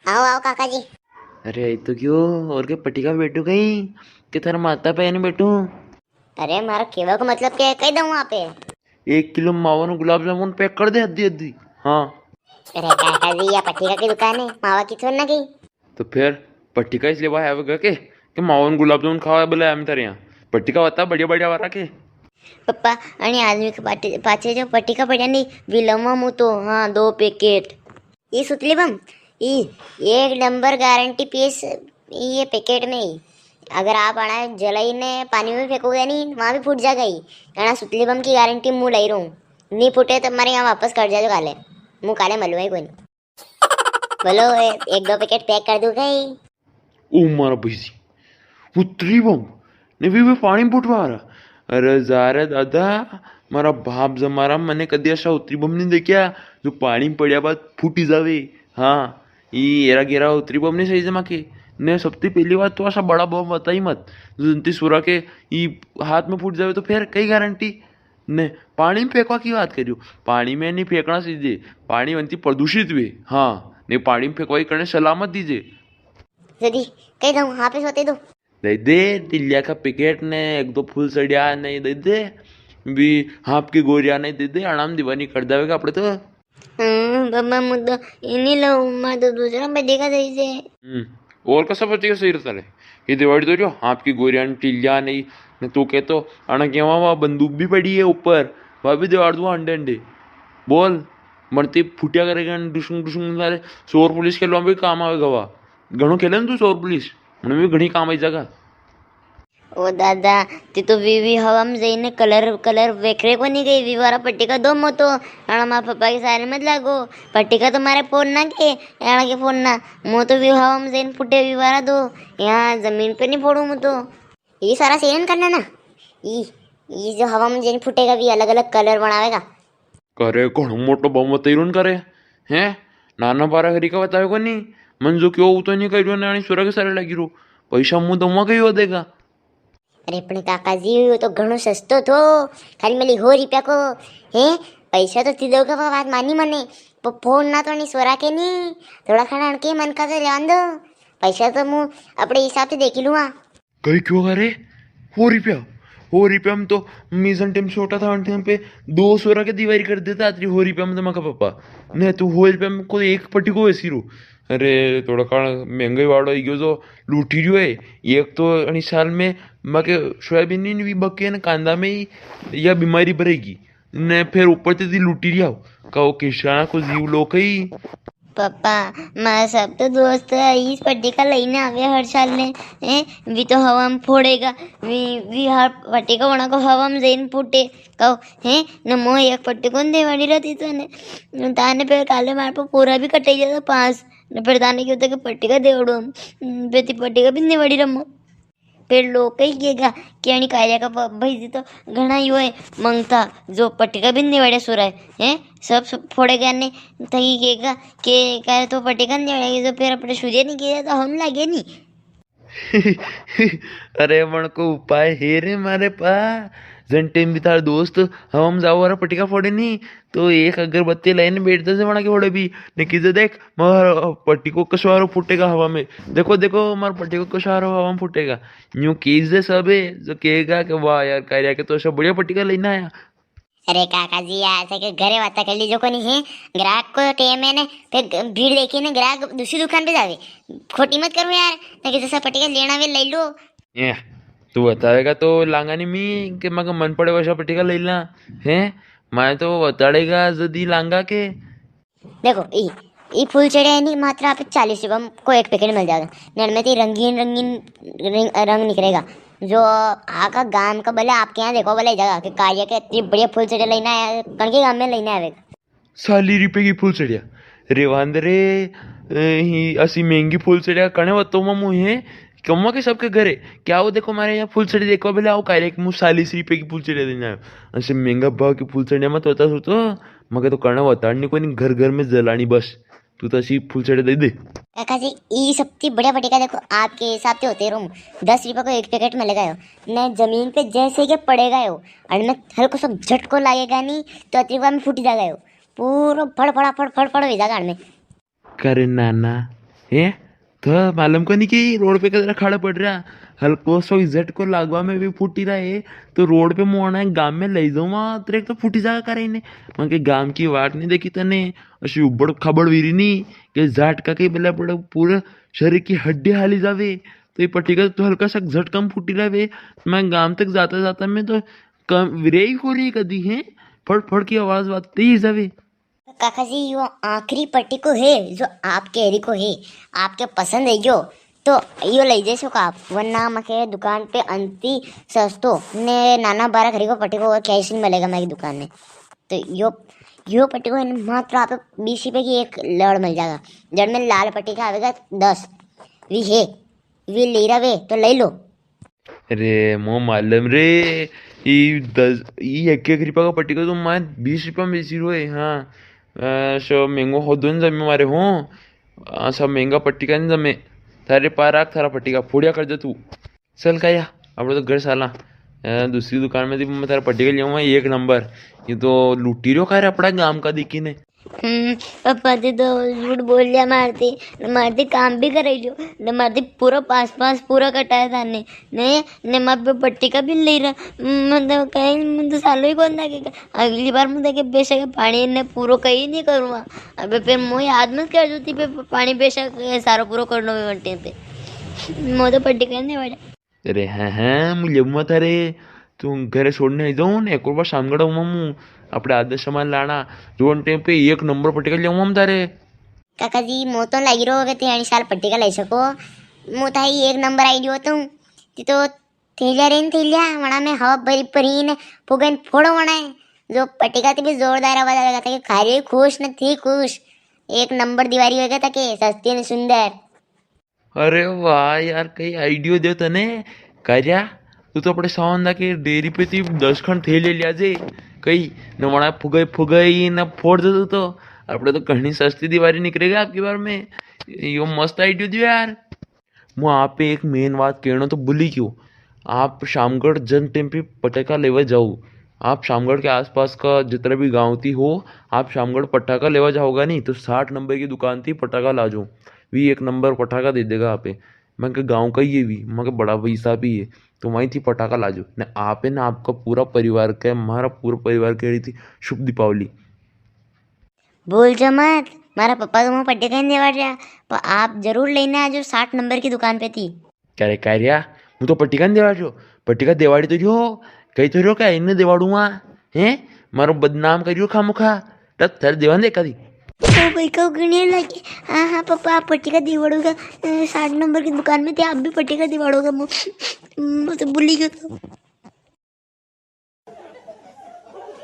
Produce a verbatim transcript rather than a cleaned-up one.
आओ, आओ काका जी। अरे, आई तो गयो, और के पटिका बैठू कई? के थारे माथा पे नी बैठू? अरे, मारा केवा को मतलब के है, कई दऊं आपे? एक किलो मावा ने गुलाब जामुन pack कर दे, अद्दी अद्दी। हाँ। अरे काका जी, या पटिका की दुकान है, मावा की थोड़ी ना गई। तो फिर पटिका इसलिए भाई आवेगा के, के मावा ने गुलाब जामुन खावा बुलाया हम थारे यहाँ? पटिका बता बढ़िया बढ़िया वाला के। पप्पा, अणी आदमी के पाटे-, पाछे जो पटिका पड़्या नी, वी लऊं मूं तो, हाँ, दो packet। ई सुतली बम, ई एक नंबर guarantee piece, ई ये packet में ही। अगर आप अणा जलाई ने पानी में फेंकोगे नी, वां भी फूट जागा ई। अणा सुतली बम की guarantee मूं लई रूं। नी फूटे तो मारे यहाँ वापस कर जाजो काले। मूं काले मलूं ही कोनी। बोलो, ए-, एक दो packet pack कर दूं कई? ओ मारा भाई जी, उतरी बम ने भी, भी पाणी में फूटवा आ रहा। अरे जा रे दादा, मारा बाप जमारा मने कदी असा उतरी बम नी देख्या जो पाणी में पड़्या बाद फूटी जावे। हाँ, ई एरा गेरा उतरी बम नी सही जमा के। ने सबती पहली बात तो असा बड़ा बम बताई मत, जो जंती सुरा के ई हाथ में फूट जावे तो फिर कई guarantee? ने पाणी में फेंकवा की बात करियो, पाणी में नी फेंकना चइजे, पाणी वंती प्रदूषित हुए। हाँ, ने पाणी में फेंकवा की करने सलाह मत दीजे। जदी कई दऊं, हाँ पे सोते दो। दे दे, टिल्लिया का packet ने एक दो फूलसड़िया ने दे दे, भी हाँप की गोरिया ने दे दे, आराम दीवानी कर देवेगा अपने तो। हम्म, बाबा, मूं तो ई नी लऊं, मारे तो दूसरा पटिका दई दे। हम्म, और कसा पटिका सही रहता रे? ये दिवाड़ी तो जो हाँप की गोरियां, टिल्लिया नी, ने तू कहतो, अणा केवा वा बंदूक भी पड़ी है ऊपर, वा भी दिवाड़ दूं अंडे अंडे। बोल, मरती फुटिया करेगा, डुशुंग डुशुंग सारे, शोर पुलिस खेलवा भी काम आवेगा वा। घणो खेले ना तू शोर पुलिस, उनमें भी घणी काम आई जागा। ओ दादा, ती तो वी, वी हवा में जईने colour, colour वेखरे कोनी गई, वी वारा पटिका दो मो तो, अणा मारा पप्पा के सारे मत लागो, पटिका तो मारे फोड़ना के, अणा के फोड़ना, मो तो वी हवा में जईने फुटे वी वारा दो, यहाँ जमीन पे नी फोड़ू मो तो। ये सारा सेवन करना ना, ई, ई जो हवा में जईने फुटेगा वी अलग-अलग colour बनावेगा। करे घणो मोटो बम वतई रो न करे, हैं? नाना बारा हरी का बतावे कोनी, मन जो क्यों ऊ तो नी करियो, नानी सुरा के सारे लागी रो, पैसा मूं दऊंगा कई वा देगा। अरे पण काका जी, वो तो घणो सस्तो थो, खाली मली हो रुपया को, हैं? पैसा तो ती दोगा, वा बात मानी मने, पर फोड़ना तो नी सुरा के नी, थोड़ा घणा अणके मन का तो लेवा दो, पैसा तो मूं अपने हिसाब से देखी लूंगा। कई क्यों करे? हो रुपया, हो रुपया में तो मी जण टेम छोटा था, उन टेम पे दो सुरा के दिवारी कर देता, अतरी हो रुपया में तो माका पापा। ने तू हो रुपया में कोई एक पटिको वेसी रो। अरे, थोड़ा काल महंगाई वालो आई गयो जो लूटी रियो है। एक तो अणी साल में माके सोयाबीन नी भी बके ने कांदा में ही या बीमारी भरेगी। ने फेर ऊपर ते दी लूटी रिया हो। का वो किसाना को जीव लो कई? पापा, मारा सब तो दोस्त है, ई पटिका लईने आवे हर साल ने, हैं? वी तो हवा में फोड़ेगा, वी, वी हर पटिका वणा को हवा में जईने फूटे, कहो, हैं? न मो एक पटिको नी देवाड़ी रहती तो ने, ताने फेर काले मार पे पूरा भी कटे जाता पास, न फेर ताने क्यों तो के पटिका देवड़ो हम, फेर ती पटिका भी नी देवाड़ी रमो। फेर लोग कई केगा कि अणी कार्या का प-, भाई जी तो घणा ही होए मंगता, जो पटिका भी नी वड़े सुराय, हैं? सब, सब फोड़ेगा ने, थकी केगा के कार्या तो पटिका नी वड़े, तो फेर अपने सूर्य नी केगा तो हम लागे नी। अरे, मन को उपाय है रे मारे पा। जण टेम भी थारा दोस्त हवा में जावा वारा पटिका फोड़े नी, तो एक अगरबत्ती लईने बैठ जा वणा के होड़े भी, ने कीजे, "देख, मारो पटिको कसवारो फूटेगा हवा में। देखो, देखो, मारो पटिको कसवारो हवा में फूटेगा।" यूं कीजे सबे, जो केगा कि, "वाह यार, कार्या के तो असा बढ़िया पटिका लईने आया।" अरे काका जी, ऐसा के घरे बाता कर लीजो कोनी है, ग्राहक को टेम है ने, फेर ग-, भीड़ देखी ने ग्राहक दूसरी दुकान पे जावे। खोटी मत करो यार, ताकि जसा पटिका लेना वे ले लो। ए, तू बतावेगा तो लांगा नी मी के मके मन पड़े वैसा पटिका ले ला, हैं? मैं तो बताड़ेगा जदी लांगा के। देखो, ई, ई फूलचड़िया है नी, मात्र आप चालीस रुपया में को एक packet मिल जाएगा। ने इनमें ती रंगीन, रंगीन रंग, रंग निकलेगा। जो आका गांव का भले आपके यहाँ देखो, भले जगह के कार्य के इतनी बढ़िया फूलचड़िया लेना है, कण के गांव में लेना है। चालीस रुपए की फूलचड़िया। रे वांदरे, ए, ही असी महंगी फूलचड़िया कणे वतो मामू है? कम्मा के सबके घरे। क्या वो देखो, मारे यहाँ फूलचड़ी देखवा बेले आओ, कायरे के मूं चालीस रुपए की फूलचड़िया देना है। असे महंगा भाव की फूलचड़िया मत वता सो तो, मके तो कणे वताड़नी कोनी, घर घर में जलानी बस। तू तो असी फूलचड़िया दे दे। काका जी, ई सबती बढ़िया पटिका देखो, आपके हिसाब से होते रूम, दस रुपए को एक packet मिलेगा यो। ने जमीन पे जैसे के पड़ेगा यो, अणमें हल्को सो झटको लागेगा नी, तो अतरी बार में फूटी जाएगा यो। पूरो फड़ फड़ा फड़ फड़ फड़ हो जाएगा अणमें। करे नाना, हैं? तो मालूम कोनी कि रोड पे कतरा खाड़ा पड़ रहा, हल्को सो झटको लागवा में भी फूटी रहा है। तो रोड पे मोड़ना है, गाम में ले जाऊँ वहाँ, तेरे तो फूटी जागा करे इन्हें। वहाँ के गाम की वाट नहीं देखी तने, अशी उबड़ खाबड़ वीरी नहीं कि झटका के बेला पड़े, पूरे शरीर की हड्डी हाली जावे। तो ये पट्टी का तो हल्का सा झटका में फूटी रहे। मैं गाम तक जाता जाता मैं तो कम विरे ही हो रही कदी है, फड़ फड़ की आवाज बात तेज जावे। काका जी, यो आखिरी पट्टी को है जो आप कह रही को है, आपके पसंद है यो तो यो ले जाई सको आप, वरना मके दुकान पे अंति सस्तो ने नाना बारह खरी को पट्टी को और कैसे नहीं मिलेगा मेरी दुकान में। तो यो यो पट्टी को है ना, मात्र आप बीस रुपए की एक लड़ मिल जाएगा, जड़ में लाल पट्टी का आवेगा दस, वी है, वी ले रहा वे तो ले लो। अरे मो मालूम रे, ई दस, ई एक एक रुपया का पट्टी का तो मैं बीस रुपया में बेची रो है। हाँ, अ, सो महंगो हो दो जमे मारे हो, अ, सब महंगा पट्टी का नहीं जमे। थारे पार राख, थारा पट्टी का फोड़िया कर दे तू। चल काया, अपने तो घर साला, अ, दूसरी दुकान में थी मैं थारा पट्टी का ले आऊंगा एक नंबर। ये तो लूटी रो खा रे अपना गांव का देखी ने। हम्म, पापा जी तो झूठ बोल लिया मारती, ने मारती काम भी करे जो, ने मारती पूरा पास पास पूरा कटाया था ने, ने, ने मार पे पट्टी का भी ले रहा। मैं तो कहीं, मैं तो सालो ही कौन था कि अगली बार मुझे के बेशक पानी ने पूरो कहीं नहीं करूँगा। अबे फिर मुझे याद मत कर जो थी पे पानी बेशक सारो पूरो करनो भी बनते पे। मुझे तो पट्टी का नहीं वाला। अरे हैं, हैं, मु लेऊंगा थारे। तू घरे छोड़ने आई जाऊं ने, एक और बार शामगढ़ आऊंगा मु, अपने आदर सामान लाना। जो उन टाइम पे एक नंबर पट्टी का लेऊंगा हम थारे। काका जी, मो तो लागी रो के ते अणी साल पट्टी का ले सको। मो थाई एक नंबर आइडियो तो, ती तो थैलिया रे न थैलिया, वणा में हवा भरी भरी ने फुगन फोड़ो वणा है। जो पट्टी का ती भी जोरदार आवाज आवेगा, ताकि खारी खुश न थी खुश। एक नंबर दिवारी होगा ताकि सस्ती ने सुंदर। अरे वाह यार, कई आइडियो दे तने। कारिया, तू तो अपने सावन दा के डेरी पे ती दस खन थैले लिया जे। कई न वणा फुगई फुगई न फोड़ दे तू तो। अपने तो घणी सस्ती दिवारी निकलेगा आपकी बार में। यो मस्त आइडियो दियो यार। मु आप पे एक मेन बात कहनो तो भूली गयो। आप शामगढ़ जन टाइम पे पटाखा लेवा जाओ, आप शामगढ़ के आसपास का जितना भी गाँव थी हो, आप शामगढ़ पटाखा लेवा जाओगा नी तो साठ नंबर की दुकान थी पटाखा लाजो। वी एक नंबर पटाखा दे देगा आपे। मैं के गाँव का ही है वी, मैं के बड़ा भाई साहब ही है, तो वहीं थी पटाखा लाजो ने आपे ना आपका पूरा परिवार के, हमारा पूरा परिवार कह रही थी शुभ दीपावली। बोल जो मत, मारा पापा तो मुझे पट्टी कहीं देवाड़ रहा, पर आप जरूर लेने आ जाओ साठ नंबर की दुकान पे थी। क्या रे कारिया, मु तो पट्टी का नी देवाड़ रह्यो, पट्टी का देवाड़ी तो रह्यो, कही तो रह्यो क्या इन्ने देवाड़ूंगा, हैं? मारो बदनाम करियो खामुखा, तब थर देवा दे कदी। ओ भाई, को गणिया लगे। हाँ, हाँ, पापा, आप पट्टी का देवाड़ोगा, अ, साठ नंबर की दुकान में थे, आप भी पट्टी का देवाड़ोगा, मु, मु तो भूली गयो तो।